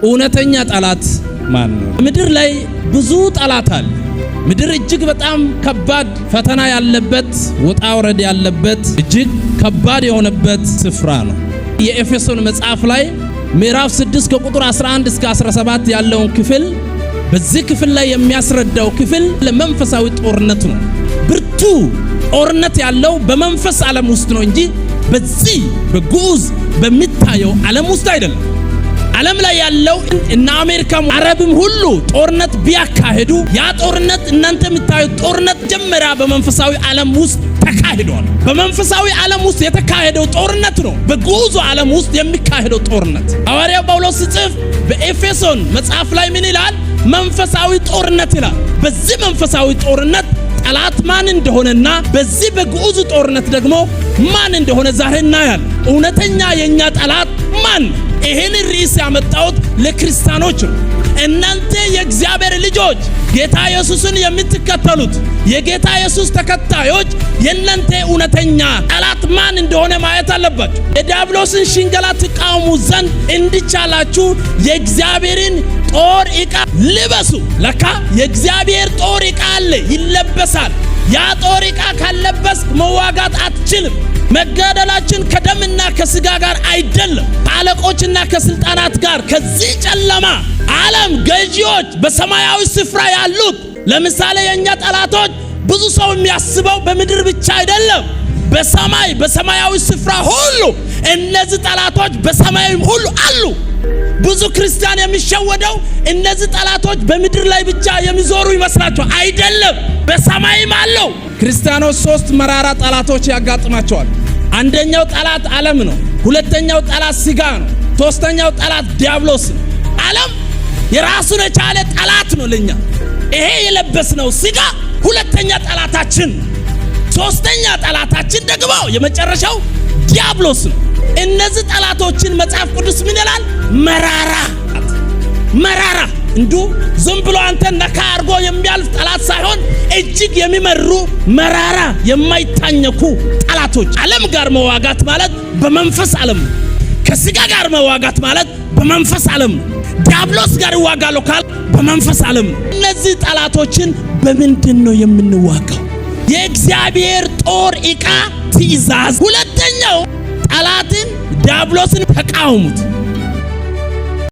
እውነተኛ ጠላት ማን ነው? ምድር ላይ ብዙ ጠላት አለ። ምድር እጅግ በጣም ከባድ ፈተና ያለበት፣ ውጣ ውረድ ያለበት፣ እጅግ ከባድ የሆነበት ስፍራ ነው። የኤፌሶን መጽሐፍ ላይ ምዕራፍ 6 ከቁጥር 11 እስከ 17 ያለውን ክፍል፣ በዚህ ክፍል ላይ የሚያስረዳው ክፍል ለመንፈሳዊ ጦርነት ነው። ብርቱ ጦርነት ያለው በመንፈስ ዓለም ውስጥ ነው እንጂ በዚህ በግዑዝ በሚታየው ዓለም ውስጥ አይደለም። ዓለም ላይ ያለው እነ አሜሪካም አረብም ሁሉ ጦርነት ቢያካሄዱ ያ ጦርነት፣ እናንተ የምታዩት ጦርነት መጀመሪያ በመንፈሳዊ ዓለም ውስጥ ተካሂዷል። በመንፈሳዊ ዓለም ውስጥ የተካሄደው ጦርነት ነው በግዑዙ ዓለም ውስጥ የሚካሄደው ጦርነት። ሐዋርያው ጳውሎስ ሲጽፍ በኤፌሶን መጽሐፍ ላይ ምን ይላል? መንፈሳዊ ጦርነት ይላል። በዚህ መንፈሳዊ ጦርነት ጠላት ማን እንደሆነና በዚህ በግዑዙ ጦርነት ደግሞ ማን እንደሆነ ዛሬ እናያለን። እውነተኛ የኛ ጠላት ማን? ይህን ርዕስ ያመጣሁት ለክርስቲያኖች ነው። እናንተ የእግዚአብሔር ልጆች፣ ጌታ ኢየሱስን የምትከተሉት የጌታ ኢየሱስ ተከታዮች፣ የእናንተ እውነተኛ ጠላት ማን እንደሆነ ማየት አለባችሁ። የዲያብሎስን ሽንገላ ትቃወሙ ዘንድ እንዲቻላችሁ የእግዚአብሔርን ጦር ዕቃ ልበሱ። ለካ የእግዚአብሔር ጦር ዕቃ አለ፣ ይለበሳል። ያ ጦር ዕቃ ካለበስክ መዋጋት አትችልም። መጋደላችን ከደምና ከስጋ ጋር አይደለም፣ ከአለቆችና ከስልጣናት ጋር፣ ከዚህ ጨለማ ዓለም ገዢዎች፣ በሰማያዊ ስፍራ ያሉት። ለምሳሌ የእኛ ጠላቶች ብዙ ሰው የሚያስበው በምድር ብቻ አይደለም፣ በሰማይ በሰማያዊ ስፍራ ሁሉ እነዚህ ጠላቶች በሰማያዊም ሁሉ አሉ። ብዙ ክርስቲያን የሚሸወደው እነዚህ ጠላቶች በምድር ላይ ብቻ የሚዞሩ ይመስላቸዋል። አይደለም፣ በሰማይም አለው። ክርስቲያኖች ሶስት መራራ ጠላቶች ያጋጥማቸዋል። አንደኛው ጠላት ዓለም ነው። ሁለተኛው ጠላት ስጋ ነው። ሶስተኛው ጠላት ዲያብሎስ ነው። ዓለም የራሱን የቻለ ጠላት ነው ለኛ። ይሄ የለበስነው ስጋ ሁለተኛ ጠላታችን፣ ሶስተኛ ጠላታችን ደግሞ የመጨረሻው ዲያብሎስ ነው። እነዚህ ጠላቶችን መጽሐፍ ቅዱስ ምን ይላል? መራራ፣ መራራ፣ እንዲሁ ዝም ብሎ አንተ ነካ አድርጎ የሚያልፍ ጠላት ሳይሆን እጅግ የሚመሩ፣ መራራ፣ የማይታኘኩ ጠላቶች። ዓለም ጋር መዋጋት ማለት በመንፈስ ዓለም ነው። ከስጋ ጋር መዋጋት ማለት በመንፈስ ዓለም ነው። ዲያብሎስ ጋር ይዋጋለሁ ካል በመንፈስ ዓለም ነው። እነዚህ ጠላቶችን በምንድን ነው የምንዋጋው? የእግዚአብሔር ጦር ዕቃ ትእዛዝ። ሁለተኛው ጠላትን ዲያብሎስን ተቃወሙት።